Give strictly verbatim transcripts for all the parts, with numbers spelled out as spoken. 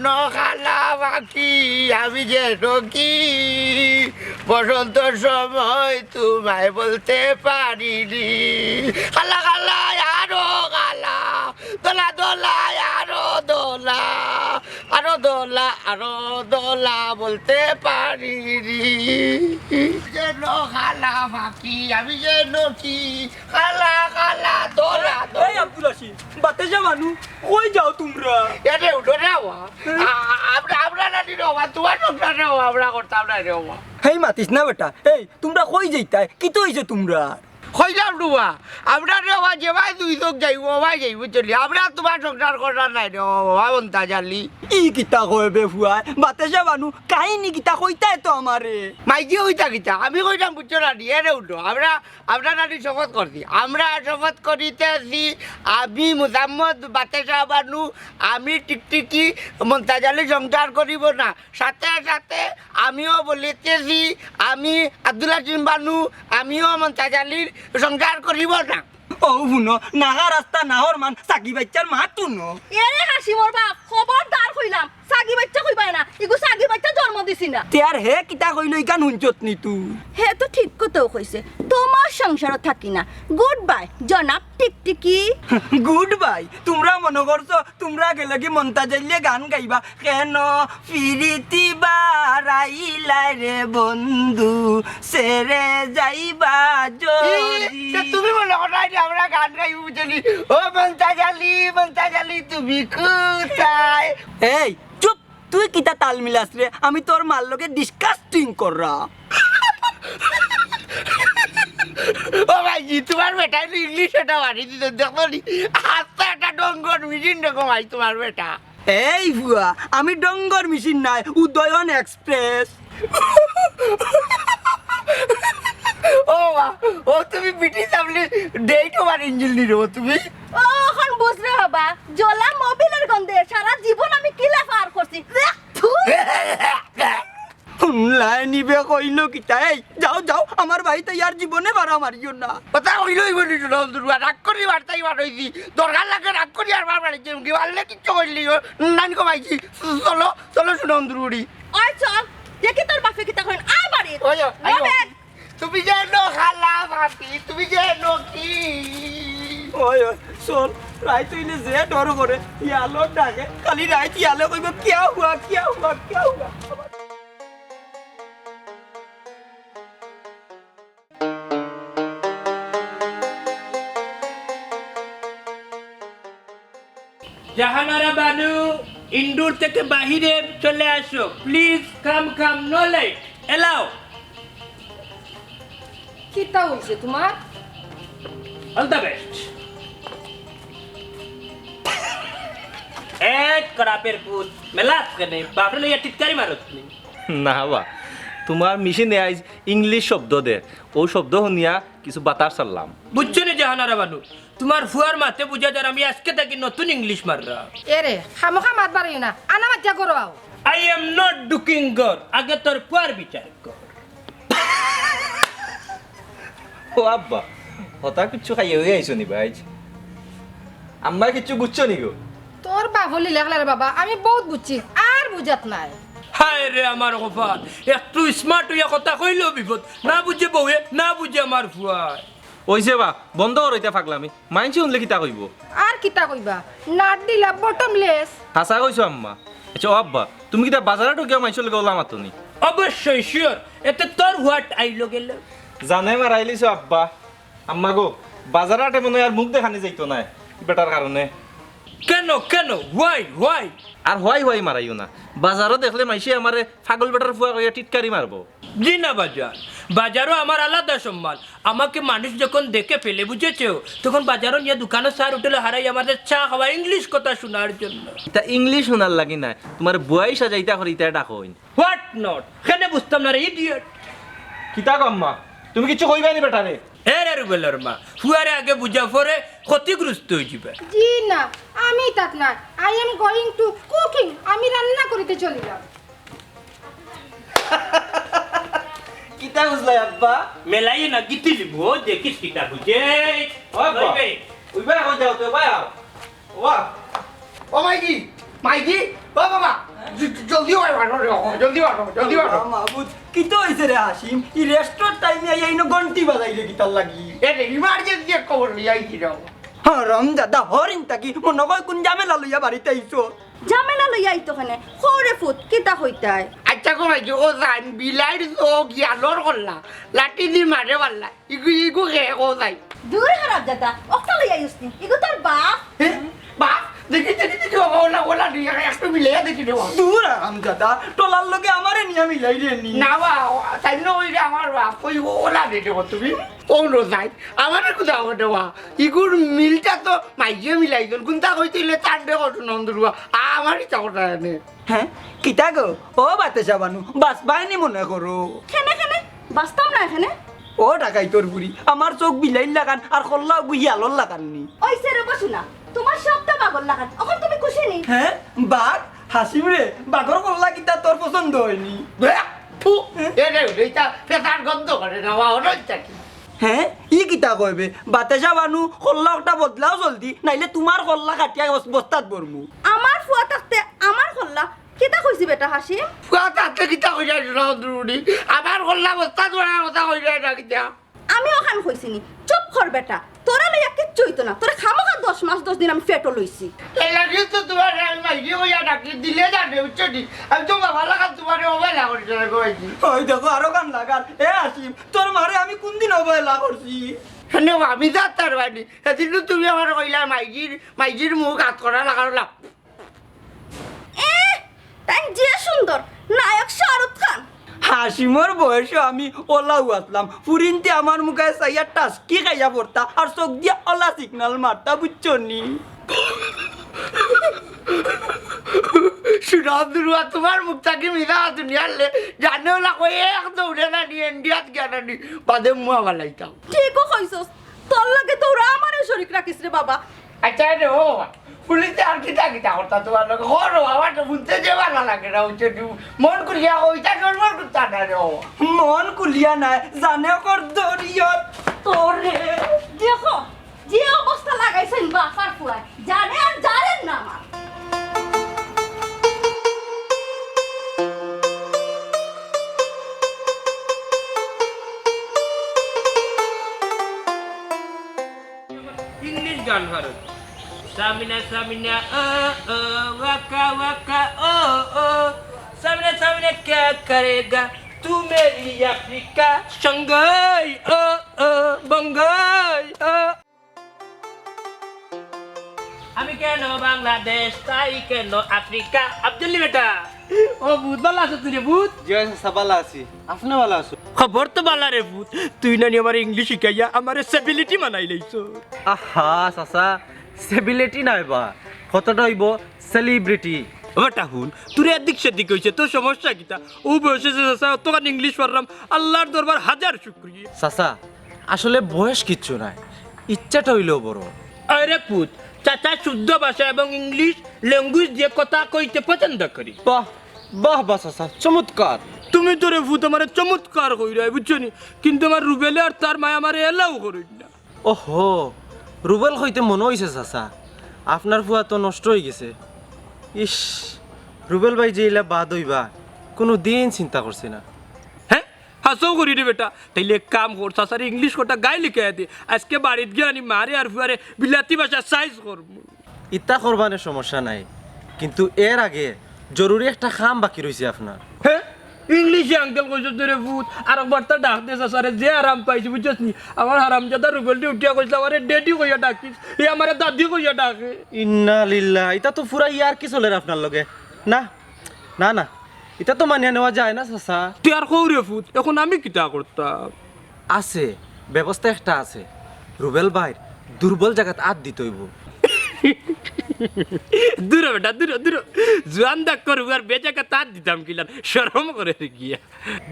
নখালা পাখি, আমি যেন কি বসন্তর সময় তোমায় বলতে পারিনি। খালা খালা, আরো খালা, দোলা দোলা, আরো দোলা, আরো দোলা, আরো দোলা বলতে পারিনি। যেন খালা পাখি, আমি যেন কি খালা খালা, দোলা দোলা। এই আব্দুল আসি, বাতাসা মানু, কই যাও তুমরা? এরে উঠো রে বাবা। আ-, আ-, আমরা, আমরা নানি রে বাবা, তুমার সংসার রে বাবা, আমরা করতাম না রে বাবা। হেই মাতিস না বেটা, এই তুমরা কই যাইতায়? কিতা অইছে তুমরার? কইলাম রে বাবা, আমরা রে বাবা, যে ভাই দুই চোখ যাইবো, ও ভাই যাইবো চলি। আমরা তুমার সংসার করার নাই রে বাবা, বাবা মন্তাজ আলী। ই কিতা কয় বে ফুয়ায়? বাতাসা মানু, কাহিনী কিতা কইতায় তো আমারে। মাইজি কইতা কিতা? আমি কইলাম বুঝছো না নি, এরে উঠো। আমরা আমরা নানি শপথ করছি, আমরা শপথ করিতেছি, আমি মুজাম্মদ বাতাসা বানু, আমি টিকটিকি মন্তাজ আলী সংসার করিব না। সাথে সাথে আমিও বলিতেছি, আমি আব্দুল হাকিম বানু, আমিও মন্তাজ আলীর সংসার করিব না। ও হুনো, নাগা রাস্তা নাহর মান, সাকি বাইচ্চার মাত হুনো। এরে হাসিমর বাপ, খবরদার কইলাম, সাগি বাইচ্চা কইবায় না, ইগু সাগি বাইচ্চা জন্ম দিছি না। তে আর হে কিতা কইলো ইখান হুনছত নি তুই? হে তো ঠিক কথাউ কইছে, তুমার সংসারো থাকি না। গুড বাই, জনাব টিকটিকি। Good bye? তুমরা মনো করছো তুমরা গেলেগি মন্তাজ আলীয়ে গান গাইবা? কেন পিরিতি বারাইলায় রে বন্ধু, ছেড়ে যাইবা যদি। তে তুমি মনো করো না যে আমরা গান গাইবো বুঝলি? ও মন্তাজ আলী, মন্তাজ আলী, তুমি কোথায়? এই, চুপ! তুই কিতা তাল মিলাস রে? আমি তোর মার লগে ডিসকাসিং কররা। ও ভাইজি, তুমার বেটায় তো ইংলিশ এটা মারি দিছে, দেখো নি? আস্তা একটা ডঙ্গর মেশিন দেখো ভাই তুমার বেটা। এই ফুয়া, আমি ডঙ্গর মেশিন নায়, উদয়ন এক্সপ্রেস। ও বা, ও তুমি ব্রিটিশ আমলে ডেট ওভার ইঞ্জিন নি রে ও তুমি? ও, অখন বুঝরে বাবা, জ্বলা মোবিলের গন্ধে সারা জীবন আমি কিলা পার করছি। থু। হুনলায় নি বে কইলো কিতা? এই, যাও, যাও, আমার বাড়িত আর জীবনে বাড়া মারিও না। কথা কইলো অইবো নি, হুনো অন্ধুর ফুয়া, রাগ করি বার্তাই বার অইছি। দরকার লাগে রাগ করি আর বার বাড়ি যাইমু গি, পারলে কিচ্ছু কইলি ও, নানি কমাইছি। চলো, চলো, হুনো অন্ধুর ফুড়ি। ওই চল, দেখি তোর বাপে কিতা কইন, আয় বাড়িত। ওই, ওই, আইও। তুমি যেন খালা ভাবি, তুমি যেন কি? ওই, ওই, চল, রাইত অইলে যে ডর করে, ইয়ালো ডাকে, খালি রাইত ইয়ালো কইবো, "কিয়া হুয়া, কিয়া হুয়া, কিয়া হুয়া?" জাহানারা বানু, ইনডোর থেকে বাহিরে চলে আসো। Please come, come, no light. Allow. কিতা অইছে তুমার? All the best. এক খারাপের পুত, মেলাত কেনে? বাপরে লইয়া টিটকারি মারত নি? না বা, তুমার মেশিনে আইজ ইংলিশ শব্দ দের, অউ শব্দ হুনিয়া কিছু বাতার ছাড়লাম। বুঝছো নি জাহানারা বানু, তুমার ফুয়ার মাতে বুঝা যার আমি আইজকে থাকি নতুন ইংলিশ মাররাম। এরে, খামোখা মাত বাড়াইও না, আনা মাতিয়া করো আও। I am not ঢুকিং ঘর, আগে তোর ফুয়ার বিচার কর। ও আব্বা, হতা কিচ্ছু খাইয়া অইয়া আইছো নি ভাই? আম্মা কিচ্ছু বুঝছো নি গো? তোর বাপ অইলে লেখলা রে বাবা, আমি বউত বুঝছি, আর বুঝাত নায়। হায় রে আমার কপাল, একটু smart অইয়া কথা কইলেও বিপদ, না বুঝে বউয়ে, না বুঝে আমার ফুয়ায়। অইছে বা, বন্ধ করো ইতা ফাগলামি। মাইনষে হুনলে কিতা কইবো? আর কিতা কইবা? নাট দিলা bottomless। হাছা কইছো আম্মা। আচ্ছা ও আব্বা, তুমি কিতা বাজারো ঢুকিয়া মাইনষর লগে অলা মাতো নি? অবশ্যই, sure। এতে তোর what আইলো গেলো? জানে মারাইলিছো আব্বা। আম্মা গো, বাজারো আটে মনো অয় আর মুখ দেখানি যাইতো নায় বেটার কারণে। কেন, কেন? Why, why? R why, why মারাইও না। বাজারো দেখলে মাইনষে আমারে ফাগল বেটার ফুয়া কইয়া টিটকারি মারবো। জি না বাজান, বাজারো আমার আলাদা সম্মান। আমাকে মানুষ যখন দেখে ফেলে, বুঝেছো, তখন বাজারো নিয়া দোকানো চার হোটেলো হারাই আমারে চা খাওয়া, ইংলিশ কথা হুনার জন্য। ইতা ইংলিশ হুনার লাগি নায়, তুমার বুয়াই সাজাইতা করি ইতা ডাকইন। What not? কেনে বুঝতাম না রে, idiot। কিতা গো আম্মা, তুমি কিচ্ছু কইবায় নি বেটারে? এ রে রুবেলর মা, ফুয়ারে আগে বুঝা পরে ক্ষতিগ্রস্ত অইযিবা। জি না, আমি তাত না। I am going to cooking, আমি রান্না করিতে চলিলাম। কিতা বুঝলায় আব্বা? মেলাইও না, গিতি লিবো, দেখিস কিতা বুঝে। ও আব্বা, ওই বে। ওই বে, এখন যাও তো, ভাই আও। ওয়া। ও মাইজি, মাইজি, ও বাবা, জ-, জ-, জলদি অয়, বারো রে, ও, জলদি বারো, জলদি বারো। আল্লাহ মাবুদ, কিতা অইছে রে হাসিম? ই রেস্টর টাইমে আইয়া ইনো ঘন্টি বাজাইরে কিতার লাগি? এ রে, ইমার্জেন্সি এক খবর লইয়া আইছি রে। হারামজাদা, হরিন তাকি মনে কয় কুন ঝামেলা লইয়া বাড়িত আইছো। ঝামেলা লইয়া আইতো কেনে? কও রে ফুত, কিতা কইতায়? আচ্ছা গো ভাই, ও জান, বিলাইর চোখ ইয়ালোর করলা, লাঠি দি মারে পারলা। ইগু, ইগু কে ও যাই। দূর হারামজাদা, অকটা লইয়া আইস নি। ইগু তোর বাপ। হে? বাপ? দেখি, দেখি, দেখি, ওলা, ওলা, দুই একটু মিলে দেখি রে বাপ। দূর হারামজাদা, টলার লগে আমারে নিয়া মিলাই রে নি। না বা, তাই না ওই রে আমার বাপ, ওই ওলা দে দেবো তুমি। ও নো যাই, আমারে কোথাও দেওয়া। ইগুর মিলটা তো মাইয়ে মিলাই দিল, কোনটা কইতে হইলে চান্ডে কত নন্দুরুয়া, আমারই চাকরটা এনে। হ্যাঁ? কিতা গো? ও বাতাসা বানু, বাস বাইনি মনে করো। কেনে, কেনে? বাঁচতাম না এখানে। ও ডাকাইতর বুড়ি, আমার চোখ বিলাইর লাগান আর কল্লা গুহিয়ালর লাগান নি। ওই সে রূপ শুনা, তোমার সবটা বাগর লাগান। এখন তুমি খুশি নি? হ্যাঁ? বাঘ? হাসিম রে, বাঘর কল্লা কিতা তোর পছন্দ হয়নি? বে, থু, এ রে, এইটা পেশার গন্ধ করে না, ওয়া হলো ইচ্ছা কি? হ্যাঁ? ই কিতা কইবে? বাতাসা বানু, কল্লা একটা বদলাও জলদি, নাইলে তোমার কল্লা কাটিয়া বস-, বস্তাত ভরমু। আমার ফুয়া থাকতে আমার কল্লা? কিতা কইছি বেটা হাসিম? ফুয়া থাকতে কিতা কইরা জুড়া দুরুনি? আমার কল্লা বস্তাত ভরার কথা কইরা না কিতা? আমি ওখান কইছি নি। চুপ কর বেটা। তোরা লইয়া কিচ্ছু হইতো না। তোরা খামোখা দশ মাস দশ দিন আমি পেটো লইছি। এর লাগি তো তোমার আমি মাইজি কইয়া ডাকি দিলে জানে, বুঝছো নি? আমি তো বাবা লাগান তোমারে অবহেলা করছি না, কইছি। ওই দেখো, আরো গান লাগার। এ হাসিম, তোর মারে আমি কোন দিন অবহেলা করছি? শুনে আমি যাতার বাড়ি। সেদিন তো তুমি আমার কইলা মাইজির, মাইজির মুখ হাত করা লাগালা। এ, তাই যে সুন্দর, নায়ক শাহরুখ খান। হাসিমর বয়সে আমি ওলাও আসলাম। ফুরিন্তে আমার মুখে চাইয়া টাসকি খাইয়া পড়তা, আর চোখ দিয়া ওলা সিগনাল মারতা, বুঝছো নি? সুরাম দুরুয়া, তোমার মুখ থাকি মিছা দুনিয়ার লে, জানে ওলা কই এক দৌড়ে না নি, ইন্ডিয়াত গিয়া না নি, বাদে মুয়া বালাইতাম। ঠিকও কইছস, তোর লগে দৌড়া আমারে শরিক রাখিস রে বাবা। আচ্ছা রে, ও, পুলিশে আর কিতা কিতা করতা তোমার লগে? করো, আমার তো শুনতে যে ভালা লাগে না, ওই যে মন খুলিয়া ওইটা নড়বড় করতা না রে, ও। মন খুলিয়া নাই, জানে কর দরিয়ত। তোরে, দেখো, যে অবস্থা লাগাইছেন বাফার ফুয়ায়, জানে আর জানেন না আমার। ইংলিশ গান ভারত। সামিনা, সামিনা, ও, ও, ওয়াকা, ওয়াকা, ও, ও। সামিনা, সামিনা, ক্যা করেগা? তু মেরি আফ্রিকা, সাংঘাই, ও, ও, বাঙ্গাই, ও। আমি কেন বাংলাদেশ, তাই কেন আফ্রিকা? আব্দুল্লি বেটা। ও, ভূত ভালা আছো তুই রে, ভূত? জি, আচ্ছা, ভালা আছি। আপনি ভালা আছো? খবর তো ভালা রে, ভূত। তুই নানি আমার ইংলিশ শিখাইয়া আমারে সেলিব্রিটি বানাই লাইছো। আহা, চাচা, সেলিব্রিটি নায় বা। কতটা হইব সেলিব্রিটি? ও বেটা হুন, তোর এদিক সেদিক হইছে, তোর সমস্যা কিতা? ও বয়সে যে চাচা অতখান ইংলিশ পারলাম, আল্লাহর দরবার হাজার শুকরিয়া। চাচা, আসলে বয়স কিচ্ছু নাই, ইচ্ছাটা হইলেও বড়। আরে পুত, চাচা শুদ্ধ ভাষা এবং ইংলিশ ল্যাঙ্গুয়েজ দিয়ে কথা কইতে পছন্দ করি। বাহ, বাহ, বাহ, চাচা, চমৎকার। তুমি তো রে পুত আমারে চমৎকার কইরায়, বুঝছো নি? কিন্তু আমার রুবেলে আর তার মায় আমারে এলাও করইন না। ওহো, রুবেল কইতে মনো অইছে চাচা, আপনার ফুয়া তো নষ্ট অইগেছে। ইস, রুবেল ভাই যে ইলা বাদ অইবা, কুনু দিন চিন্তা করছি না। হ্যাঁ, হাছাউ করি রে বেটা। তাইলে এক কাম কর, চাচারে ইংলিশ কটা গাইল হিকাইয়া দে। আইজকে বাড়িত গিয়া আনি মারে আর ফুয়ারে বিলাতি ভাষা সাইজ করমু। ইতা করবানে সমস্যা নাই, কিন্তু এর আগে জরুরি একটা কাম বাকি রইছে আপনার। হে? ইংলিশে আঙ্কেল কইছস তো রে পুত, আরকবার তা ডাক দে চাচারে, যে আরাম পাইছি, বুঝছস নি? আমার হারামজাদা রুবেলটি উঠিয়া কইছলা, "আরে ড্যাডি কইয়া ডাকিস, হে আমারে দাদি কইয়া ডাকে।" ইন্না লিল্লাহ, ইতা তো পুরা ইয়ার্কি চলের আপনার লগে। না, না, না, ইতা তো মানিয়া নেওয়া যায় না, চাচা। তে আর কও রে পুত, এখন আমি কিতা করতাম? আছে, ব্যবস্থা একটা আছে। রুবেল ভাইর দুর্বল জাগাত আত দিতে অইব। দূর হ বেটা, দূর হ, দূর হ। জুয়ান দাগ করবো আর বেজাগাত আত দিতাম কিলান, শরম করে রে গিয়া।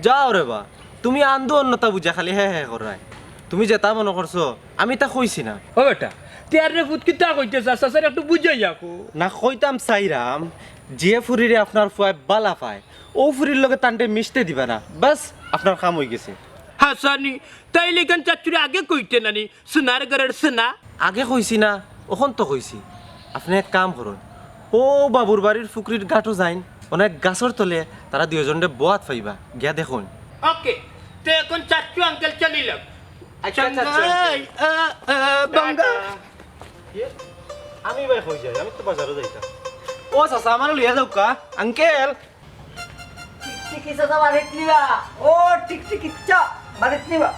যাও রে বা, তুমি আন্দো অন্যতা বুঝা খালি হে হে কররায়। তুমি যেতা মনো করছো, আমি তা কইছি না। ও বেটা, তে আর রে পুত কিতা কইতে চাস, চাচারে একটু বুঝাইয়া কও। না কইতাম চাইরাম, যে ফুরিরে আপনার ফুয়ায় বালা পায়, অউ ফুরির লগে তানরে মিশতে দিবা না। বাস, আপনার কাম অইগেছে। হাছানি, তাইলে ইখান চাচ্চুরে আগে কইতে নানি, সোনার ঘরের সোনা। আগে কইছি না, অখন তো কইছি। আপনে এক কাম করইন, ও বাবুর বাড়ির ফুকরির গাটো যাইন, অনেক গাছর তলে তারা দুইজনরে বওয়াত পাইবা, গিয়া দেখইন। ওকে, তে এখন চাচ্চু আঙ্কেল চলিলাম। আচ্ছা, চাচ্চু আঙ্কেল। আ, আ, বাঙ্গা। ইয়ে, আমি ভাই কই যাই, আমি তো বাজারো যাইতাম। ও চাচা, আমারে লইয়া যাউক্কা, আঙ্কেল। টিকটিকি চাচা বাড়িত নিবা? ও টিকটিকি চাচা বাড়িত নিবা?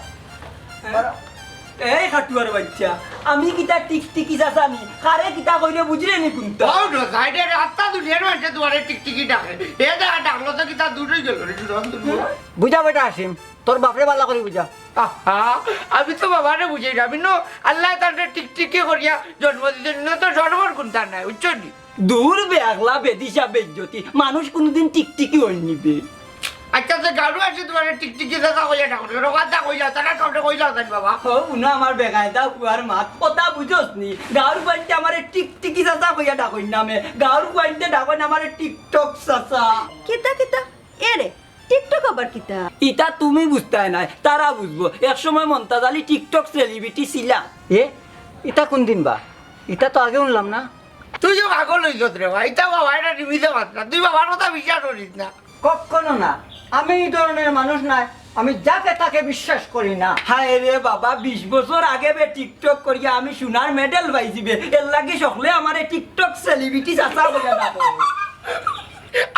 এই খাটুয়ার বাচ্চা, আমি কিতা টিকটিকি চাচা নি? কারে কিতা কইরে বুঝরে নি কুনতা? ও না, সাইডে রাস্তা দুনিয়ার মাঝে দুয়ারে টিকটিকি ডাকে। এ দেখা ডাকলো তো কিতা দূর অই গেল রে, দূর, দূর, দূর। বুঝা বেটা হাসিম, তোর বাপরে বালা করি বুঝা। আহা, আমি তো বাবারে বুঝাই না, আমি নো আল্লাহ তারে টিকটিকি করিয়া জন্ম দিছইন, নো তো জন্মর কুনতা নাই, বুঝছো নি? দূর বে আগলা বেদিশা বেইজ্জতি, মানুষ কুনুদিন টিকটিকি অইন নি বে। আচ্ছা, তো গাউর বায়দি তুমারে টিকটিকি চাচা কইয়া ডাকইন, কথা কইলা, তারা কাউরে কইলা তাই বাবা। ও, হুনো আমার বেকায়দা ফুয়ার মাত, কথা বুঝোস নি? গাউর বায়দি আমারে টিকটিকি চাচা কইয়া ডাকইন না মে, গাউর বায়দি ডাকইন আমারে টিকটক চাচা। কিতা কিতা? এরে, টিকটক আবার কিতা? ইতা তুমি বুঝতায় নায়, তারা বুঝবো। এক সময় মন্তাজ আলী টিকটক সেলিব্রিটি ছিলা। এ, ইতা কুনদিন বা? ইতা তো আগে হুনলাম না। তুই যে পাগল অইছস রে বা, ইতা বাবা, ইতা নিমিষে মাত না। তুই বাবার কথা বিশ্বাস করিস না। কখনো না, আমি ই ধরনের মানুষ নায়, আমি যাকে তাকে বিশ্বাস করি না। হায় রে বাবা, বিশ বছর আগে বে টিকটক করিয়া আমি সোনার মেডেল পাইছি বে, এর লাগি সকলে আমারে টিকটক সেলিব্রিটি চাচা বলে ডাকে।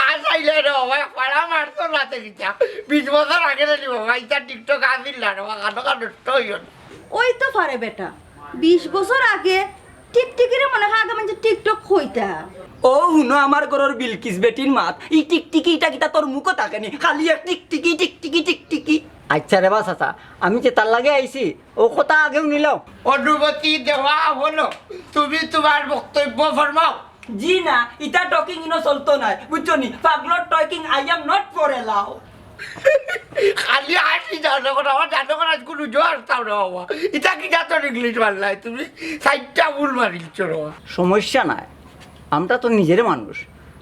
আসাইলে রে বাবা, পাড়া মারতো রাতে কিতা। বিশ বছর আগে রে বাবা, ইতা টিকটক আসিল না রে বাবা, কানো কানো নষ্ট অইল। ওই তো পারে বেটা, বিশ বছর আগে টিকটিকিরে মনে হয় আগে মানষে টিকটক কইতা। ও হুনো আমার ঘরর বিলকিস বেটির মাত, ই টিকটিকি ইটা কিতা তোর মুখো থাকে নি? খালি এক টিকটিকি, টিকটিকি, টিকটিকি। আচ্ছা রে বা চাচা, আমি যে তার লাগে আইছি, ও কথা আগেও নিলাও। অনুমতি দেওয়া হলো, তুমি তোমার বক্তব্য ফরমাও। জি না, ইতা টকিং ইনো চলতো নায়, বুঝছো নি? পাগলর talking, I am not for allow। খালি আসি জানো করে, আমার জানো করে আজ কোনো জোর আসতাম না বাবা। ইতা কি জাতর ইংলিশ মারলাই তুমি? চাইরটা ভুল মারিলছো রে বাবা। সমস্যা নাই, আমরা তো নিজের মানুষ,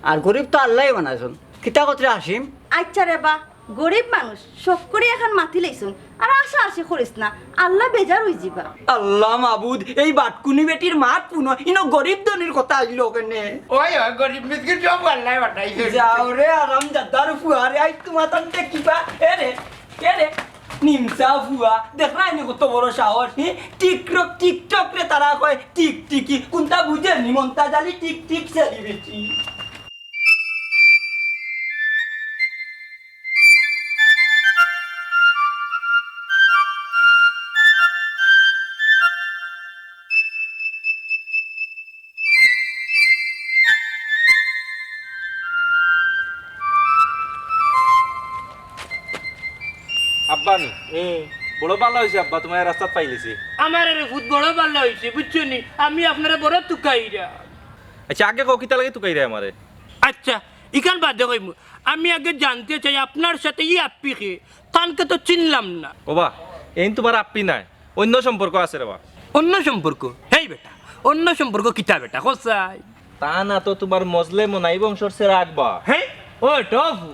আর গরিব তো আল্লায় বানাইছইন। কিতা কতরে আসিম? আচ্ছা রে বা, গরিব মানুষ, শখ করি এখান মাতি লইছইন, আর আশা আশি করিস না, আল্লাহ বেজার অই যিবা। আল্লাহ মাবুদ, এই বাটকুনি বেটির মাত হুনো, ইনো গরিব ধনির কথা আইলো কেনে? ওই, ওই, গরিব মিসকিন সব আল্লায় বানাইছে। যাও রে, আরাম জাদার ফুয়া রে, আই তোমার তান দেখিবা। এ রে, এ রে, নিমসা ফুয়া, দেখরায় নি কত বড় সাহস, হি? টিকটক, টিকটক রে তারা কয়, টিকটিকি, কুনতা বুঝে নি, মন্তাজ আলী টিকটিক সেলিব্রিটি। আব্বা নি? এ। বড় ভালা অইছে আব্বা, তুমারে রাস্তাত পাইলিছি। আমার আরে ফুত বড় ভালা অইছে, বুঝছো নি? আমি আপনারে বড় তুকাইরা। আচ্ছা, আগে কও কিতা লাগি তুকাইরা আমারে? আচ্ছা, ইখান বাদে কইমু। আমি আগে জানতে চাই আপনার সাথে ই আপ্পি কে? তানকে তো চিনলাম না। ওবা, এইন তুমার আপ্পি নায়, অইন্য সম্পর্ক আছে রে বা। অইন্য সম্পর্ক? হেই বেটা, অইন্য সম্পর্ক কিতা বেটা? কছাই। তান আতো তুমার মজলে মনাই বংশর চেরাগ বা। হে? ও টফু,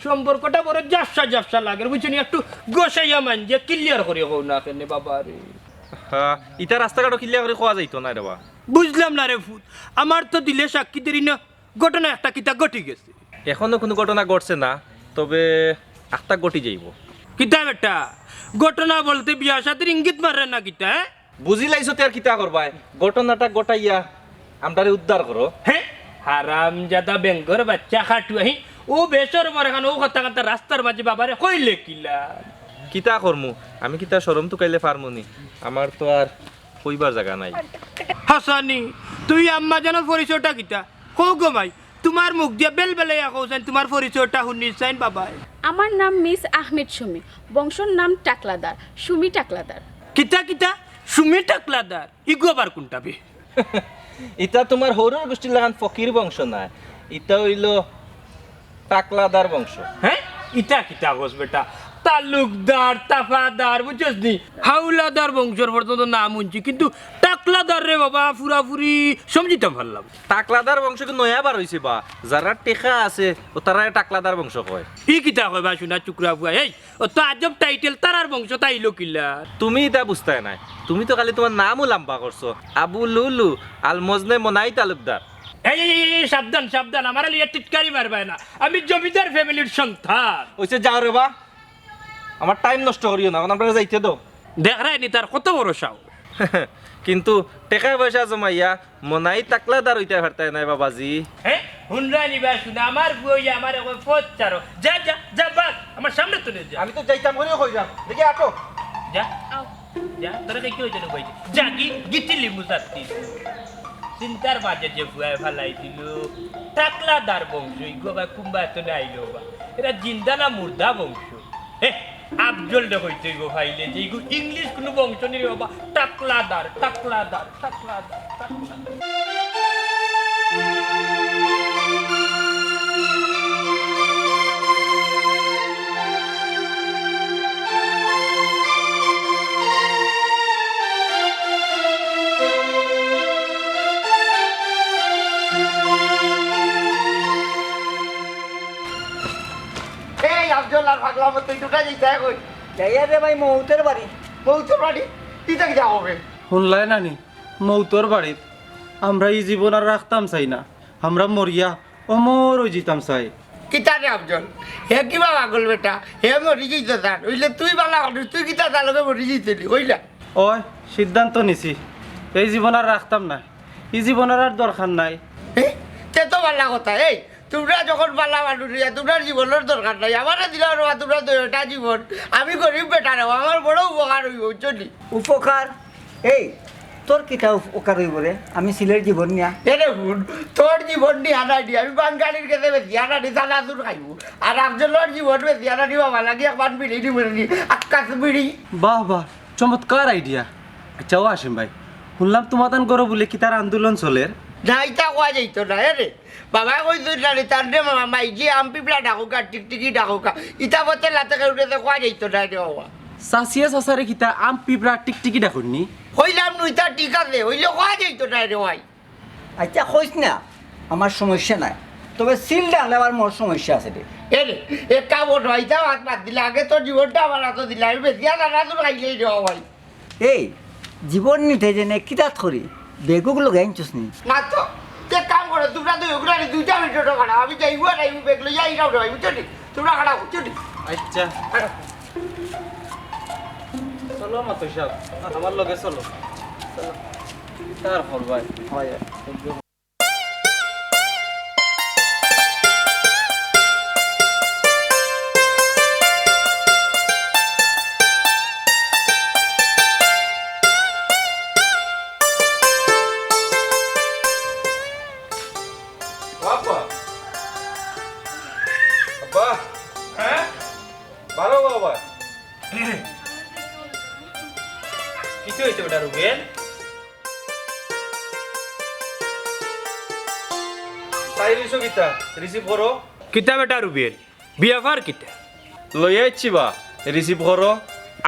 সম্পর্কটা বড় জাফসা জাফসা লাগের, বুঝছো নি? একটু গোসাইয়া মানজিয়া ক্লিয়ার করি কও না কেনে বাবা রে। হ্যাঁ, ইতা রাস্তাঘাটো ক্লিয়ার করি কওয়া যাইতো না রে বা। বুঝলাম না রে ফুত, আমার তো দিলে সাক্ষী দেরি না। ঘটনা একটা কিতা ঘটি গেছে? এখনো কুনু ঘটনা ঘটছে না, তবে একটা ঘটি যাইবো। কিতা বেটা? ঘটনা বলতে বিয়া শাদির ইঙ্গিত মাররে না কিতা, হে? বুঝিলাইছো তে আর কিতা করবায়? ঘটনাটা ঘটাইয়া আমরারে উদ্ধার করো। হে? হারামজাদা বেঙ্গর বাচ্চা খাটুয়া, হি? ও বেশরম অখান, ও কথা কান্তা রাস্তার মাঝে বাবারে কইলে কিলা? কিতা করমু? আমি কিতা শরম তুকাইলে পারমু নি? আমার তো আর কইবার জাগা নাই। হাসানি, তুই আম্মাজানর পরিচয়টা কিতা? কও গো মাই, তুমার মুখ দিয়া বেলবেলাইয়া কও চাইন, তুমার পরিচয়টা হুনি চাইন বাবায়। আমার নাম মিস আহমেদ সুমি, বংশর নাম টাকলাদার, সুমি টাকলাদার। কিতা কিতা? সুমি টাকলাদার? ইগু আবার কুনটা বে? ইতা তুমার হউরর গুষ্টির লাখান ফকির বংশ নায়, ইতা অইলো টাকলাদার বংশ। হে? ইতা কিতা কস বেটা? তালুকদার, তাফাদার, বুঝছস নি? হাওলাদার বংশর পর্যন্ত নাম হুনছি, কিন্তু টাকলাদার রে বাবা, পুরাপুরি সমঝিতাম পারলাম। টাকলাদার বংশ কি নয়া বার অইছে বা? যারার টেকা আছে, অতারারে টাকলাদার বংশ কয়। ই কিতা কয় বা, সোনা চুকরা ফুয়া? এই, অত আজব টাইটেল, তারার বংশত আইলো কিলা? তুমি ইতা বুঝতায় নায়, তুমি তো খালি তুমার নামউ লাম্বা করছো, আবু লুলু আল মজনে মনাই তালুকদার। এই, এই, এই, এই, সাবধান, সাবধান, আমারে লইয়া টিটকারি মারবায় না। আমি জমিদার ফ্যামিলির সন্তান। অইছে, যাও রে বা, আমার টাইম নষ্ট করিও না, অখন আমরারে যাইতে দেও। দেখরায়নি তার কত বড় সাহস। কিন্তু টেকা পয়সা জমাইয়া মনাই টাকলাদার অইতায় পারতায় নায় বাবাজি। হে, হুনরায়নি বা, হুনো, আমার ফুয়া আমারে কয় পথ ছাড়ো। যা, যা, যা, বাস, আমার সামনে তনে যা। আমি তো যাইতাম করিও কইরাম। দেখি আটো। যা। যা, তোরে কইছি অইতো না কইছি। যা, গি-, গিটিলি মুসাত্তি। চিন্তার মাঝে যে ফুয়ায় ফালাই দিল। টাকলাদার বংশ, ইগু আবার কুনবা এত না আইলো বা। এরা জিন্দা না মুর্দা বংশ। হে, আফজলরে কইতে অইবো ফাইলে যে ইগু ইংলিশ কুনু বংশ নি রে বাবা। টাকলাদার, টাকলাদার, টাকলাদার, টাকলাদার। এই আফজল আর পাগলা মতো, তুই দুটা যাইতে কই? যাইয়ার রে ভাই, মৌতর বাড়ি। মৌতর বাড়ি? ইতা কিতা কবে? হুনলায় না নি, মৌতর বাড়িত। আমরা ই জীবন আর রাখতাম চাই না, আমরা মরিয়া অমর অইযিতাম চাই। কিতা রে আফজল, হে কিবা পাগল বেটা, হে মরি যাইতো চায়, অইলে তুই বালা মানুষ, তুই কিতা তার লগে মরি যাইতে নি, অইলা? অয়, সিদ্ধান্ত নিছি, এই জীবন আর রাখতাম না, ই জীবনর আর দরকার নাই। এ, তে তো বালা কথা। এই, তুমরা যখন বালা মানুষ অইয়া, তুমরার জীবনর দরকার নাই, আমারে দিলাও রে বা, তুমরা দুইটা জীবন। আমি গরিব বেটা রে বা, আমার বড় উপকার অইবো, বুঝছো নি? উপকার? এই, তোর কিতা উপকার অইবো রে? আমি সিলের জীবন নিয়া। এরে হুন, তোর জীবন নিয়া নায় নি, আমি বাঙালির গেছে বেশি আনা নি, চানাচুর খাইমু। আর আফজলর জীবন বেশি আনা নি, বাবা লাগি একবার বিড়ি নিমু নি, আক্কাস বিড়ি। বাহ, বাহ, চমৎকার আইডিয়া। আচ্ছা, ও হাসিম ভাই, হুনলাম তুমাতান ঘরো বুলে কিতার আন্দোলন চলের? না, ইতা কওয়া যাইতো না, এ রে। বাবায় কইছইন না রে, তানরে মা-, মাইজি আম পিপড়া ডাকউক্কা, টিকটিকি ডাকউক্কা। ইতা পথে লাতে কেউরে তো কওয়া যাইতো না রে বাবা। চাচিয়ে চাচারে কিতা আম পিপড়া টিকটিকি ডাকইন নি? কইলাম নু, ইতা ঠিক আছে, অইলে কওয়া যাইতো না রে ভাই। আচ্ছা, কইস না, আমার সমস্যা নাই, তবে সিলটা আনলে আবার মোর সমস্যা আছে রে। এ রে, এক কাম কর, ইতা মাত বাদ দিলে, আগে তোর জীবনটা আমার আতো দিলে, আমি বেশি আর আনা তোর খাইলেই রে ভাই। এই, জীবন নিতে জেনে কিতাত করি? বেগুক লগে আনছস নি? না তো, তে কাম করো, তুমরা দুই ওগুলারে দুইটা মিনিট খাড়াও, আমি যাই, উয়ার আইবো, বেগ লইয়া আইরাম রে ভাই, বুঝছো নি? তুমরা খাড়াও, বুঝছো নি? আচ্ছা। খাড়াও। চলো মাতু সাব, আমার লগে চলো। চলো। তারপর ভাই। হয়। আব্বা। আব্বা। হ্যাঁ? বারো বাবা। কিতা অইছে বেটা রুবেল? চাইর অইছো কিতা? রিসিভ করো। কিতা বেটা রুবেল? বিয়াফার কিতা? লইয়া আইছি বা, রিসিভ করো।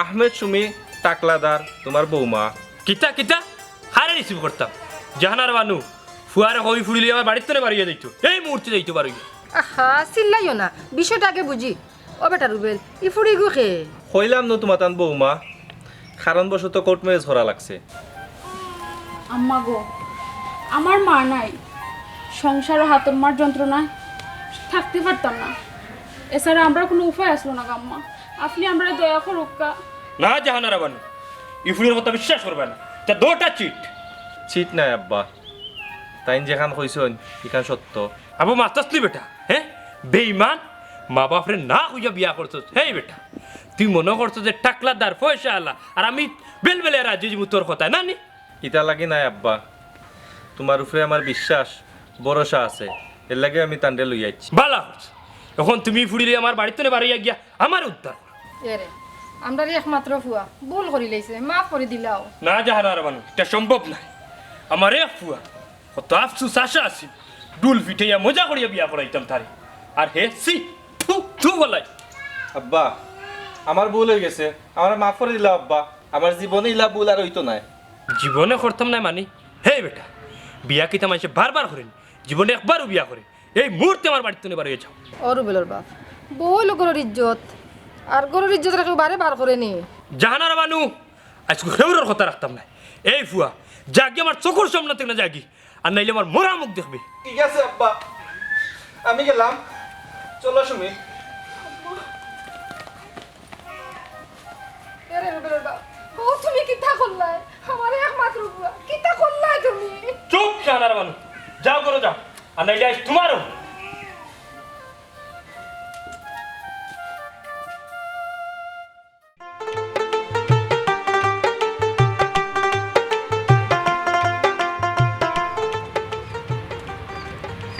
আহমেদ সুমি টাকলাদার, তুমার বৌমা। কিতা, কিতা? কারে রিসিভ করতাম? জাহানারা বানু, ফুয়ারে কও ই ফুড়ি লইয়া আমার বাড়ির তনে বারইয়া যাইতো। এই মুহূর্তে যাইতো বারইয়া। আহা, চিল্লাইও না, বিষয়টা আগে বুঝি। ও বেটা রুবেল, ই ফুড়িগু কে? কইলাম নু তুমাতান বৌমা, কারণবশত কোর্ট ম্যারেজ করা লাগছে। আম্মা গো, আমার মা নাই, সংসার ও হাতর মার যন্ত্রণায় থাকতে পারতাম না, এছাড়া আমরার কুনু উপায় আছলো না গো আম্মা, আপনে আমরারে দয়া করউক্কা। না জাহানারা বানু, ই ফুড়ির কথা বিশ্বাস করবায় না, ইতা দুটা চিট। চিট নায় আব্বা, তাইন যেখান কইছইন, ইখান সত্য। আবু মাতস নি বেটা, হে? বেইমান, মা বাপরে না কইয়া বিয়া করছস। হেই বেটা, তুই মনো করছস যে টাকলাদার পয়সা আলা, আর আমি বেলবেলে রাজি অইমু তোর কথায়, না নি? ইতা লাগি নায় আব্বা, তুমার উপরে আমার বিশ্বাস, ভরসা আছে, এরলাগি আমি তানরে লইয়া আইছি। বালা করছস। অখন তুমি ফুড়ি লইয়া আমার বাড়ির তনে বারইয়া গিয়া আমারে উদ্ধার করো। এরে, আমরার একমাত্র ফুয়া ভুল করিলাইছে, মাফ করি দিলাও। না জাহানারা বানু, ইটা সম্ভব নায়। আমার এক ফুয়া, কত আফসুস আশা আছিল, ঢুল পিটাইয়া মজা করিয়া বিয়া করাইতাম তারে। আর হে, ছি, থু, থু বলাই। আব্বা, আমার ভুল অইগেছে, আমারে মাফ করি দিলাও আব্বা, আমার জীবনে ইলা ভুল আর অইতো নায়। জীবনে করতাম নায় মানি? হেই বেটা, বিয়া কিতা মানষে বারবার করেনি, জীবনে একবারউ বিয়া করে। এই মুহূর্তে আমার বাড়ির তনে বারইয়া যাও। ও রুবেলর বাপ, বউ অইলো ঘরর ইজ্জত, আর ঘরর ইজ্জত রাখিও বারে বার করেনি। জাহানারা বানু, আইজকু কেউরর কথা রাখতাম নায়। এই ফুয়া, যাগি আমার চকুর সামনে থাকি না যাগি। আর নাইলে আমার মরা মুখ দেখবে। ঠিক আছে আব্বা, আমি গেলাম। চলো সুমি। এরে বেটা, ও তুমি কিতা করলায়? আমার একমাত্র পুয়া, কিতা করলায় তুমি? চুপ, শাহানারা বানু, যাও ঘরো যাও, আর নাইলে আইজ তুমারও।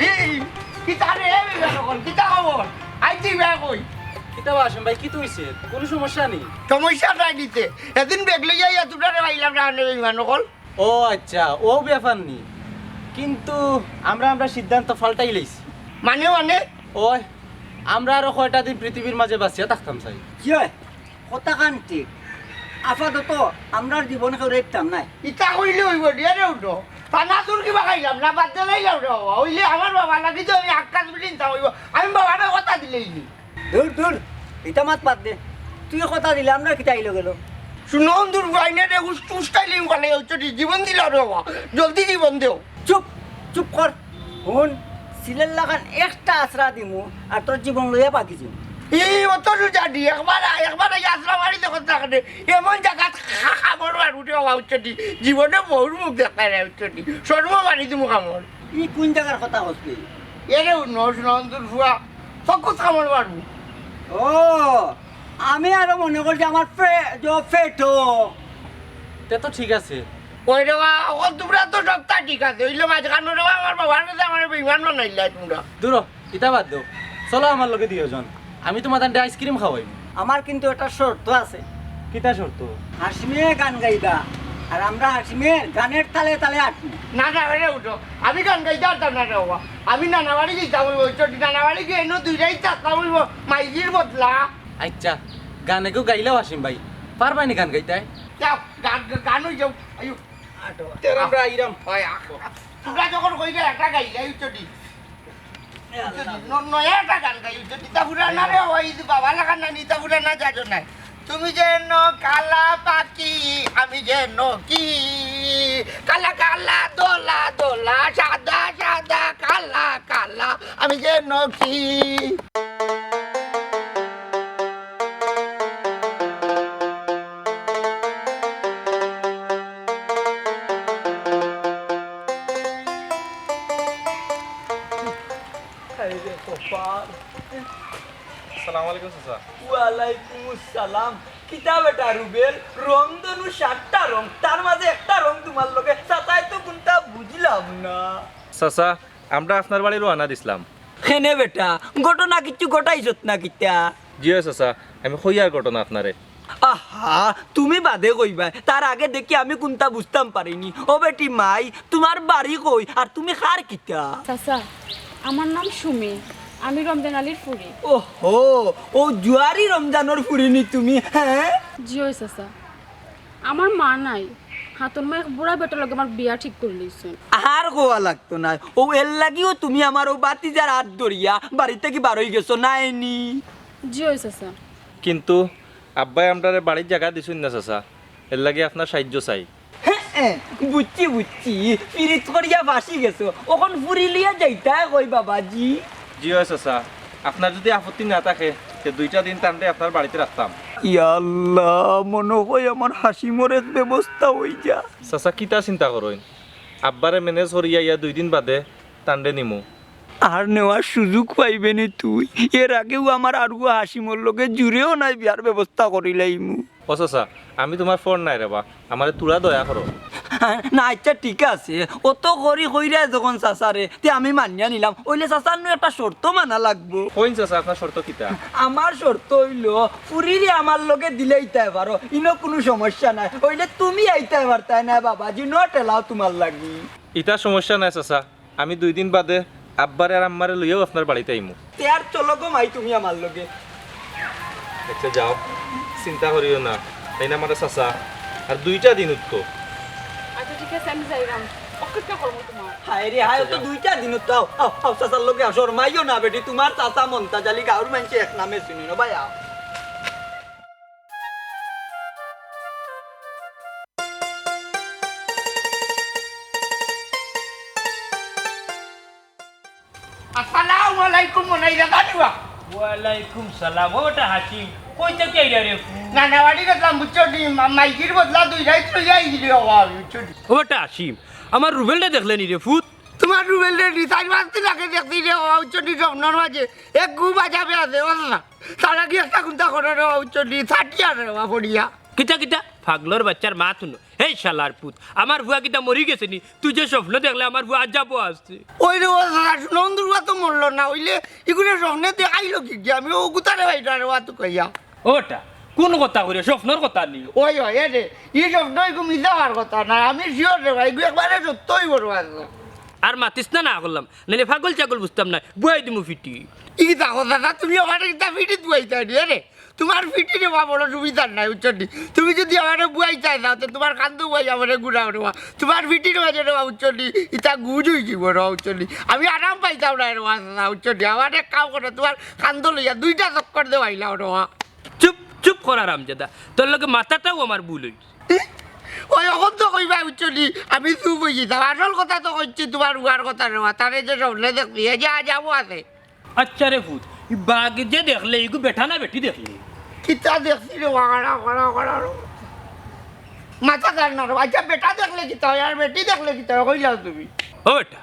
এই, কিতা রে, এই বেটা অকল, কিতা খবর? আইছি বেটা কই? কিতা বা হাসিম ভাই, কিতা অইছে? কুনু সমস্যা নি? সমস্যাটা কিতা? এদিন ব্যাগ লইয়া আইয়া তোমরারে পাইলাম না, আনে বেইমান অকল। ও আইচ্ছা, অউ ব্যাপার নি। কিন্তু আমরা, আমরা সিদ্ধান্ত পাল্টাই লাইছি। মানে, মানে? ওই, আমরা আরো কয়টা দিন পৃথিবীর মাঝে বাঁচিয়া থাকতাম চাই। জি অয়, কথাখান ঠিক। আপাতত আমরার জীবন কেউরে দিতাম নায়। ইতা কইলে অইবো নি, এরে উঠো। পানাতুর কিবা খাইলাম না, বাদ দিলাইলাম রে বাবা। অইলে আমার বাবার লাগি তো আমি আকাশ বিল্ডিং চাওয়াইবো। আমি বাবারে কথা দিলাইছি। দূর, দূর, ইতা মাত বাদ দে। তুই কথা দিলে আমরার কিতা আইলো গেলো? হুনো, দূর, বাইনে রে, উস-, উস্কাইলে উকালে, ওই চটি, জীবন দিলাম রে বাবা। জলদি জীবন দেও। চুপ, চুপ কর। হুন, সিলের লাখান একটা আছড়া দিমু, আর তোর জীবন লইয়া বাগি যাইমু। এই অত সুজা দি, একবার আ-, একবার আইয়া আছড়া মারি দেখো তাকে। এমন জাগাত খা-, খাবার মার উঠে বাবা, ওই চটি। জীবনে বউর মুখ দেখতায় নায়, ওই চটি। শরমো মারি দিমু কামড়। ই কুন জাগার কথা কস তুই? এরে হুনো, হুনো, দূর ফুয়া। চকুত কামড় মারমু। ও, আমি আরো মনে করছি আমার ফে-, জো ফেটো। তে তো ঠিক আছে। ওই রে বা, ও তোমরা তো সবতা ঠিক আছে। অইলে মাঝখানো রে বা, আমার বাবার কাছে আমার বেইমান বানাইলা তোমরা। দূর হ, ইতা বাদ দেও। চলো আমার লগে দুইজন। আমি তোমার তানরে আইসক্রিম খাওয়াইমু। আমার কিন্তু একটা শর্ত আছে। কিতা শর্ত? হাসিমে গান গাইবা, আর আমরা হাসিমের গানের তালে তালে আটমু। না, না, এরে উঠো। আমি গান গাইতে পারতাম না রে বাবা। আমি নানা বাড়ি যাইতাম অইবো, ওই চটি নানা বাড়ি গিয়া এনো দুইটাই চাকরা অইবো, মাইজির বদলা। আইচ্ছা, গান এগু গাইলাও হাসিম ভাই, পারবায় নি গান গাইতায়? যাও, গান, গান অই যাও, আইও। আটো। তে আমরা আইরাম। অয়, আ-, তোমরা যখন কইলে একটা গাইলাই, ওই চটি। এ আল্লাহ। ন-, নয়া একটা গান গাই, ওই চটি। ইতা পুরানা রে, ওই যে বাবা লাগান না, ইতা পুরানা জানো না। তুমি যেন কালা পাখি, আমি যেন কি? কালা কালা দলা দলা, সাদা সাদা, কালা কালা, আমি যেন কি? হায় রে কপাল। আসসালামু আলাইকুম চাচা। ওয়ালাইকুম আসসালাম। কিতা বেটা রুবেল, রং দনু সাতটা রং, তার মাঝে একটা রং তোমার লগে, চাচায় তো কুনটা বুঝলাম না। চাচা, আমরা আপনার বাড়ি রওয়ানা দিছলাম। কেনে বেটা, ঘটনা কিচ্ছু ঘটাইছত না কিতা? জি অয় চাচা, আমি কইয়ার ঘটনা আপনারে। আহা, তুমি বাদে কইবায়, তার আগে দেখি আমি কুনতা বুঝতাম পারিনি। ও বেটি মাই, তোমার বাড়ি কই আর তুমি কার কিতা? চাচা, আমার নাম সুমি, আমি রমজান আলীর ফুরি। ওহো, অউ জুয়ারি রমজানর ফুরি নি তুমি, হ্যাঁ? জি অয় চাচা, আমার মা নাই, হাতর মা এক বুড়া বেটার লগে আমার বিয়া ঠিক করিলিছইন। আর কওয়া লাগতো নায়, অউ এরলাগিউ তুমি আমার অউ ভাতিজার আত ধরিয়া বাড়ি থাকি বারই গেছো নায় নি? জি অয় চাচা। কিন্তু আব্বায় আমরারে বাড়িত জাগা দিছইন না চাচা, এরলাগি আপনার সাইয্য চাই। হে, হে, বুঝছি, বুঝছি, পিরিত করিয়া ফাঁসি গেছো, অখন ফুরি লইয়া যাইতায় কই বাবাজি? জি অয় চাচা, আপনার যুদি আপত্তি না থাকে, তে দুইটা দিন তানরে আপনার বাড়িত রাখতাম। ইয়া আল্লাহ, মনো কয় আমার হাসিমর এক ব্যবস্থা অই যা। চাচা, কিতা চিন্তা করইন? আব্বারে manage করিয়া ইয়া দুই দিন বাদে তানরে নিমু। আর নেওয়ার সুযোগ পাইবে নি তুই। এর আগেউ আমার আরুয়া হাসিমর লগে জুড়েও নাই বিয়ার ব্যবস্থা করিলাইমু। ও চাচা, আমি তোমার ফর নায় রে বা, আমারে তুরা দয়া করো। না, আইচ্ছা, ঠিক আছে, অত করি কইরায় যখন চাচারে, তে আমি মানিয়া নিলাম। অইলে চাচার নু একটা শর্ত মানা লাগবো। কইন চাচা, আপনার শর্ত কিতা? আমার শর্ত অইলো, ফুরিরে আমার লগে দিলাইতায় পারো, ইনো কুনু সমস্যা নাই। অইলে তুমি আইতায় পারতায় নায় বাবাজি, not allow তোমার লাগি। ইতা সমস্যা নাই চাচা, আমি দুই দিন বাদে আব্বারে আর আম্মারে লইয়াউ আপনার বাড়িত আইমু। তে আর চলো গো মাই তুমি আমার লগে। আইচ্ছা যাও, চিন্তা করিও না, তাইন আমার চাচা, আর দুইটা দিন উঠতো। আইচ্ছা ঠিক আছে, আমি যাইরাম, অপেক্ষা করমু তোমার। হায় রে হায়, অত দুইটা দিন উঠতো, আও, আও, আও, চাচার লগে আও, শরমাইও না বেটি, তোমার চাচা মন্তাজ আলী গাউর মাইনষে এক নামে চিনইন, ও ভাই আও। আসসালামু আলাইকুম, মনাই দাদা দিবা। ওয়ালাইকুম সালাম। ও বেটা হাসিম, কই থাকি আইলা রে ফুত? নানা বাড়ি গেছিলাম, বুঝছো নি? মা-, মাইজির বদলা দুই রাইত লইয়া আইছি রে বাবা, বুঝছো নি? ও বেটা হাসিম, আমার রুবেলরে দেখলে নি রে ফুত? তোমার রুবেলরে নি, চাইর পাঁচ দিন আগে দেখছি রে বাবা, বুঝছো নি? স্বপ্নর মাঝে এক গু বাজাবে আছে, ও না। তারা কি একটা কুন্তা করে রে বাবা, বুঝছো নি? ছাটিয়া রে বাবা, পড়িয়া। কিতা কিতা? পাগলর বাচ্চার মাত হুনো। হেই শালার পুত, আমার ফুয়া কিতা মরি গেছে নি? তুই যে স্বপ্ন দেখলে আমার ফুয়া আজাবো আছে। ওই রে, ও দাদা, নন্দুর ফুয়া তো মরলো না, অইলে ইগুরে স্বপ্নে দেখাইলো কি কি? আমি ও কুতারে ভাই রে, ওয়া তো কইয়া। ওটা কোন কথা কইরে? স্বপ্নর কথা নি? ওই, ওই, এ রে, ই স্বপ্ন ইগু মিছা হওয়ার কথা না, আমি sure রে ভাই, ইগু একবারে সত্য অইবো রে ভাই। আর মাতিস না, না করলাম, নাইলে পাগল ছাগল বুঝতাম না, বুয়াই দিমু ফিটি। ই কিতা কথা দাদা, তুমি আমারে কিতা ফিটিত বুয়াইতায় নি, এ রে? তোমার ফিটি রে বা বড় সুবিধার নাই, বুঝছো নি? তুমি যদি আমারে বুয়াইতায় যাও, তে তোমার কান্দো বুয়াই আমারে ঘুরাও রে বা। তোমার ফিটির মাঝে রে বা, বুঝছো নি? ইতা গুজ অই যিবো রে বা, বুঝছো নি? আমি আরাম পাইতাম না রে বা, বুঝছো নি? আমার এক কাম করো, তোমার কান্দো লইয়া দুইটা চক্কর দেওয়াইলাও রে বা। চুপ, চুপ কর হারামজাদা, তোর লগে মাতাটাউ আমার ভুল অইছে। ওই অখন তো কইবায়, বুঝছো নি? আমি চুপ অই যিতাম। আসল কথা তো কইছি তোমার উয়ার কথা রে বা, তারে যে স্বপ্নে দেখছি, এ যে আজাবো আছে। আচ্ছা রে ফুত, ই বাঘ যে দেখলে, ইগু বেটা না বেটি দেখলে? কিতা দেখছি রে, ওয়াগাড়া, ওয়াগাড়া, ওয়াগাড়া রে। মাথা ধর না রে। আচ্ছা, বেটা দেখলে কিতা অয়, আর বেটি দেখলে কিতা অয়, কইলাও তুমি। ও বেটা,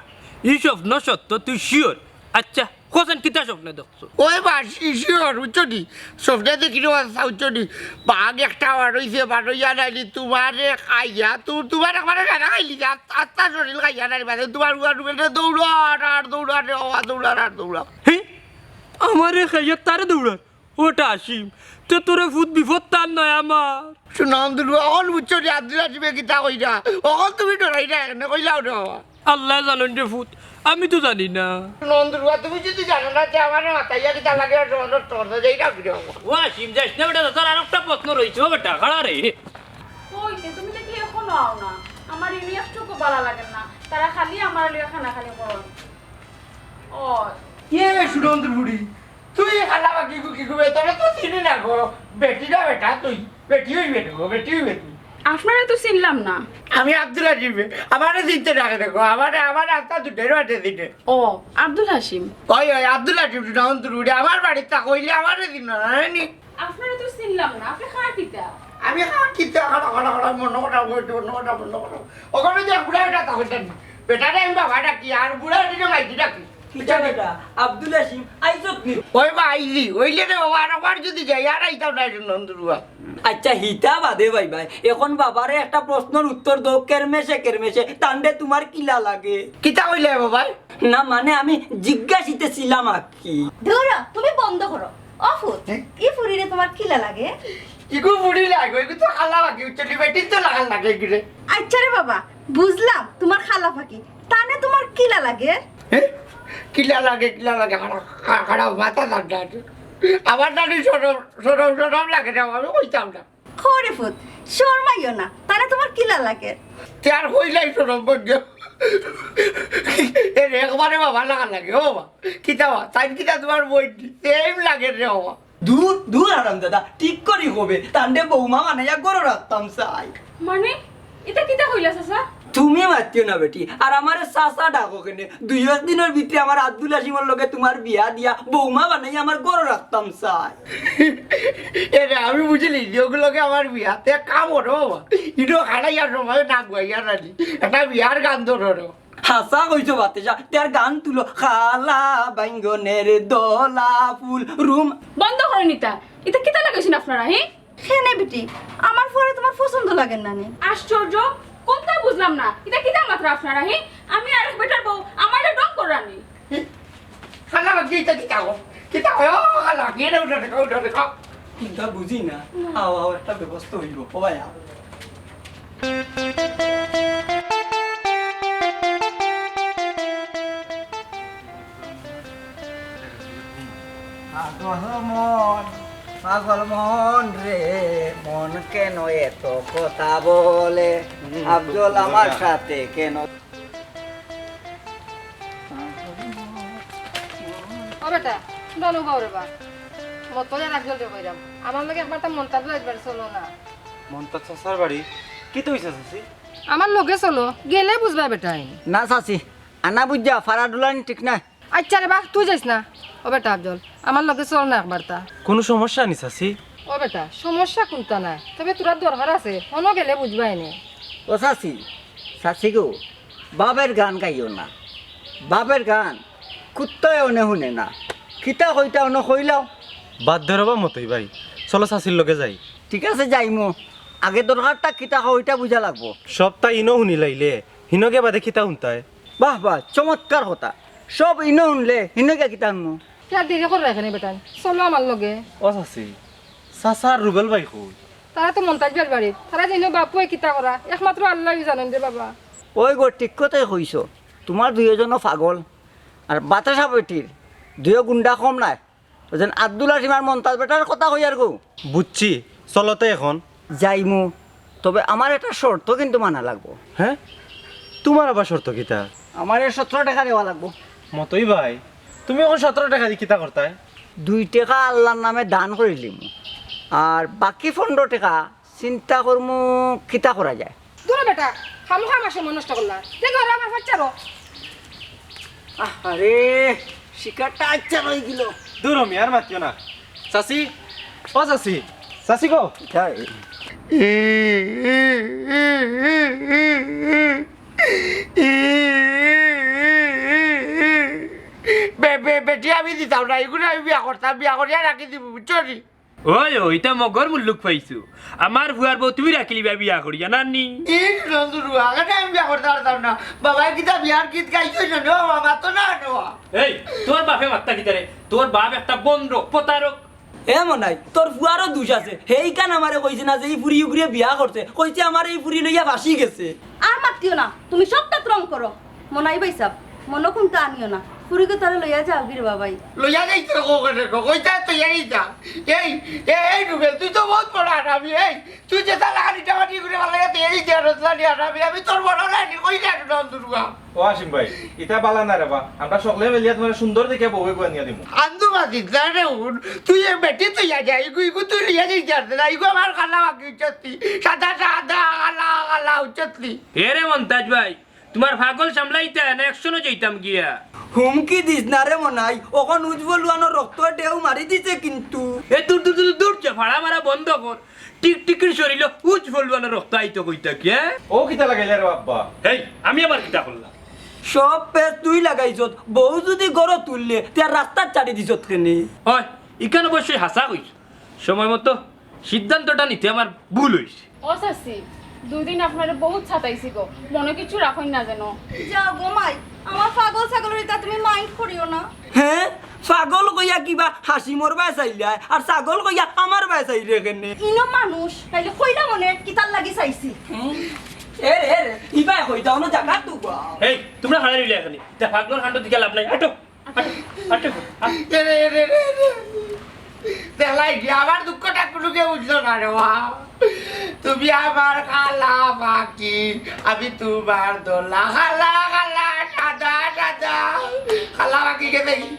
ই স্বপ্ন সত্য, তুই sure? আচ্ছা, কছেন কিতা স্বপ্নে দেখছো? ওই বা, sure, বুঝছো নি? স্বপ্নে দেখি রে, আচ্ছা, বুঝছো নি? বাঘ একটা বার অইছে, বার অইয়া নাইলে তোমারে খাইয়া, তু-, তোমার একবারে খানা খাইলি, আত-, আত্মা শরীর খাইয়া নাইলে বাদে তোমার উয়ার উপরে দৌড়ার আর দৌড়ার রে, ওয়া দৌড়ার আর দৌড়ার। হে? আমারে খাইয়া তারে দৌড়ার? ওটা আসিম, তে তোরে ফুত বিপদ তার নয় আমার। শুনো, নন্দুর ফুয়া, অখন বুঝছো নি আব্দুল আসিমে কিতা কইরা? অখন তুমি ডরাইরা কেনে, কইলাও না। আল্লায় জানইন রে ফুত, আমি তো জানি না। নন্দুর ফুয়া, তুমি যদি জানো না, তে আমারে মাতাইয়া কিতা লাগে, আর ডর, ডর, ডর, ডর, যাই না ফিরে। ও আসিম, যাইস না বেটা, তোর আরেকটা প্রশ্ন রইছে, ও বেটা, খাড়া রে। কইতে তুমি দেখলে এখনো আও না? আমার ইনি একটুকু বালা লাগে না, তারা খালি আমার লইয়া খানা খালি করন। ও। ইয়ে, সুনন্দর বুড়ি, তুই খালা বাকি গু কি গু, তোরে তো চিনি না গো। বেটি না বেটা তুই, বেটি অইবে রে গো, বেটি অইবে তুই। আপনারে তো চিনলাম না। আমি আব্দুল হাসিম, আমারে চিনতে না কেনে গো, আমারে, আমারে আস্তা দুধের বাটে চিনে। ও, আব্দুল হাসিম। ওই, ওই, আব্দুল হাসিম, সুনন্দর বুড়ি, আমার বাড়িত থাকো, অইলে আমারে চিনো না, জানি? আপনারে তো চিনলাম না, আপনি কার কিতা? আমি কার কিতা? খাড়া, খাড়া, খাড়া, মন খারাপ অইছে, মন খারাপ, মন খারাপ। ওখানে যে বুড়া বেটা তখন জানি। বেটারে আমি বাবা ডাকি, আর বুড়া বেটারে মাইজি ডাকি। কিতা বেটা? আব্দুল হাসিম, আইছত নি? ওই বা আইজি, অইলে রে বাবা, আর আবার যদি যাই, আর আইতাম না রে নন্দুরুয়া। আচ্ছা, হিতা বাদে ভাই ভাই, এখন বাবারে একটা প্রশ্নর উত্তর দেও, কেরমেশে কেরমেশে, তানরে তোমার কিলা লাগে? কিতা কইলে বাবা? না, মানে আমি জিজ্ঞাসিতে ছিলাম আর কি। ধুরো, তুমি বন্ধ করো। ও ফুত, হ্যাঁ? ই ফুরিরে তোমার কিলা লাগে? ইগু ফুরি লাগে, ইগু তো খালা লাগে, উচ্চলি বেটি তো লাগাল লাগে ইগুরে। আচ্ছা রে বাবা, বুঝলাম তোমার খালা ফাকি। তানে তোমার কিলা লাগে? হ্যাঁ? কিলা লাগে, কিলা লাগে, খাড়া, খা-, খাড়া, মাথা ঠান্ডা আছে। আমার নানি সরম, সরম, সরম লাগে রে, আমি কইতাম না। খরে ফুত, শরমাইও না, তানে তোমার কিলা লাগে? তে আর কইলাই তো রব্বন গো। এ রে, একবারে বাবা লাগা লাগে, ও বাবা। কিতা বা, তাই কিতা তোমার বই সেম লাগে রে বাবা। দূর, দূর হারামজাদা, ঠিক করি কবে, তানরে বৌমা বানাইয়া ঘরো রাখতাম চাই। মানে, ইতা কিতা কইলা চাচা? তুমি মাতিও না বেটি, আর আমারে চাচা ডাকো কেনে? দুই এক দিনর ভিতরে আমার আব্দুল হাসিমর লগে তোমার বিয়া দিয়া বৌমা বানাইয়া আমার ঘরো রাখতাম চাই। এরে, আমি বুঝিলি যে ওগুলোকে আমার বিয়াতে কাম করো বাবা। ইনো খাড়াইয়া সময় না গুয়াইয়া রানি। একটা বিয়ার গান ধরো রে। হাছা কইছো বাতেশা, তে আর গান তুলো। খালা বাইঙ্গনের দলা ফুল রুম। বন্ধ করইন ইতা। ইতা কিতা লাগাইছইন আপনারা, হে? কেনে বেটি, আমার ফুয়ারে তোমার পছন্দ লাগের না নি? আশ্চর্য, কোনটা বুঝলাম না। ইতা কিতা মাতরা আপনারা, হে? আমি আরেক বেটার বউ, আমারে ঢং কররা নি। খালা বাদ দিয়ে ইতা কিতা গো? কিতা গো? ও খালা, গিয়ে উঠো, উঠো, উঠো, উঠো। কিতা বুঝি না। আও, আও, একটা ব্যবস্থা অইবো। ও ভাই, আও। পাগল মন, পাগল মন রে, মন কেন এত কথা বলে? আফজল আমার সাথে কেন? ও বেটা, দলো বাউরে বা। মত করে রাখ জলদি কইরাম। আমার লগে একবার তা মন্তাজ একবার চলো না। মন্তাজ চাচার বাড়ি? কিতা অইছে চাচি? আমার লগে চলো, গেলে বুঝবা বেটাইন। না চাচি, আনা বুঝা, ফারা ডুলানি ঠিক না। আচ্ছা রে বা, তুই যাইস না। ও বেটা আফজল, আমার লগে চল না একবার তা। কুনু সমস্যা নি চাচি? ও বেটা, সমস্যা কুনতা নাই, তবে তোরার দরকার আছে, হনো গেলে বুঝবায় নে। ও চাচি, চাচি গো, বাপের গান গাইও না। বাপের গান কুত্তায় অনে হুনে না। কিতা কইতা অনে কইলাও। বাদ দে রে বা মতই ভাই, চলো চাচির লগে যাই। ঠিক আছে, যাইমু। আগে দরকারটা কিতা কও, ইটা বুঝা লাগবো। সবতা ইনো হুনিলাইলে, হিনো গিয়া বাদে কিতা হুনতায়? বাহ বাহ, চমৎকার কথা। সব ইনো হুনলে, হিনো গিয়া কিতা হুনমু? কিতা দেরি কররায় কেনে বেটাইন, চলো আমার লগে। ও চাচি, চাচা আর রুবেল ভাই কই? তারা তো মন্তাজ ভাইর বাড়িত। তারা যেন বাপুয়ে কিতা করা, একমাত্র আল্লায় জানইন রে বাবা। ওই গো, ঠিক কথাই কইছো। তুমার দুইওজন পাগল, আর বাতাসা বেটির দুইও গুন্ডা কম নায়। ওই যেন আব্দুল হাসিম আর মন্তাজ বেটার কথা কইয়ার গো। বুঝছি, চলো তে এখন। যাইমু, তবে আমার একটা শর্ত কিন্তু মানা লাগবো। হে? তুমার আবার শর্ত কিতা? আমারে সতরো টেকা দেওয়া লাগবো। মতই ভাই, তুমি অখন সতরো টেকা দি কিতা করতায়? দুই টেকা আল্লার নামে দান করিলিমু, আর বাকি পনরো টেকা চিন্তা করমু কিতা করা যায়। দুরো বেটা, খামোখা আমার সময় নষ্ট করলা। দেখো, ওরা আমার বাচ্চারও। আরে, শিকারটা আচ্ছা রই গেল। দুরো মিয়া, আর মাতিও না। চাচি, ও চাচি, চাচি গো। বে-, বে-, বেটি আমি দিতাম না, এগুলো আমি বিয়া করতাম, বিয়া করিয়া রাখি দিব, বুঝছো নি? ওই, ওই, ইতা মগর মুল্লুক পাইছো। আমার ফুয়ার বউ তুমি রাখিলিবা বিয়া করিয়া, না নি? ই নন্দুরু, আগে আমি বিয়া করতে পারতাম না। বাবা, কিতা বিয়ার গীত গাইছই না, নো, বাবা, তো না, নো। এই, তোর বাপে মাত্তা কিতা রে? তোর বাপ একটা বন্ড, প্রতারক। এ মনাই, তোর ফুয়ারও দুষ আছে। হেইখান আমারে কইছে না যে ই ফুরি উগরে বিয়া করছে, কইছে আমার এই ফুরি লইয়া ফাঁসি গেছে। আর মাতিও না, তুমি সবটা রং করো। মনাই ভাই সাব, মনো কুনটা আনিও না, ফুরিকে তারা লইয়া যাও গিরে বাবাই। লইয়া যাইতে কো করে কো, কইতা তো এই যা। এই, এই, এই রুবেল, তুই তো বহুত বড় হারামি। এই, তুই যে তার লাগানি টাকানি করে ভালো লাগে, এই যে আর লাগানি হারামি, আমি তোর বড় লাগানি, কই না নন্দুরু বা। ও হাসিম ভাই, ইতা বালা না রে বা, আমরা সকলে মিলিয়া তুমার সুন্দর দেখে বউ এগু আনিয়া দিমু। আন্দু মাতিস না রে উন, তুই এ বেটি তুই আ যা, ইগু, ইগু তুই লইয়া যাইতে পারতে না, ইগু আমার কালা বাকি উঠছতি, সাদা সাদা, কালা কালা উঠছতি। এ রে মন্তাজ ভাই, তুমার পাগল সামলাইতা না, একশনো যাইতাম গিয়া। হুমকি দিস না রে মনাই, অখন উজ বলুয়ানো রক্ত ঢেউ মারি দিছে কিন্তু। এ দূর, দূর, দূর, দূর, যা ফাড়া মারা বন্ধ কর। টিকটিকির শরীলো উজ বলুয়ানো রক্ত আইতো কইতা কি, হ্যাঁ? ও কিতা লাগাইলা রে আব্বা? এই, আমি আবার কিতা করলাম? সব পেচ তুই লাগাইছত, বউ যদি গরো তুললে, তে আর রাস্তাত ছাড়ি দিছত কেনে? হয়, ইখান অবশ্যই হাছা কইছ। সময় মতো সিদ্ধান্তটা নিতে আমার ভুল হইছে। ও চাচি, দুই দিন আপনারে বহুত সাতাইছি গো, মনো কিছু রাখইন না যেন। যাও গো মাই, আমার পাগল ছাগলর ইতা তুমি mind করিও না। হে, পাগল কইয়া কিবা হাসিমর বায় চাইলায়, আর ছাগল কইয়া আমার বায় চাইরে কেনে? ইনো মানুষ, তাইলে কইলা মনে কিতার লাগি চাইছি। এ রে, এ রে, ইবায় কইতা অনো জাগাত তো গো। এই, তুমরা খাড়া রইলে এখানে। তা পাগলর কাণ্ড দিকে লাভ নাই। আটো, আটো, আটো, আ- এরে, এরে, এরে, এরে। দেখলাই কি, আমার দুঃখটা কুনুকে বুঝলো না রে বা। তুমি আমার কালা পাখি, আমি তুমার দোলা। কালা, কালা, সাদা, সাদা। কালা পাখি কে দেখি?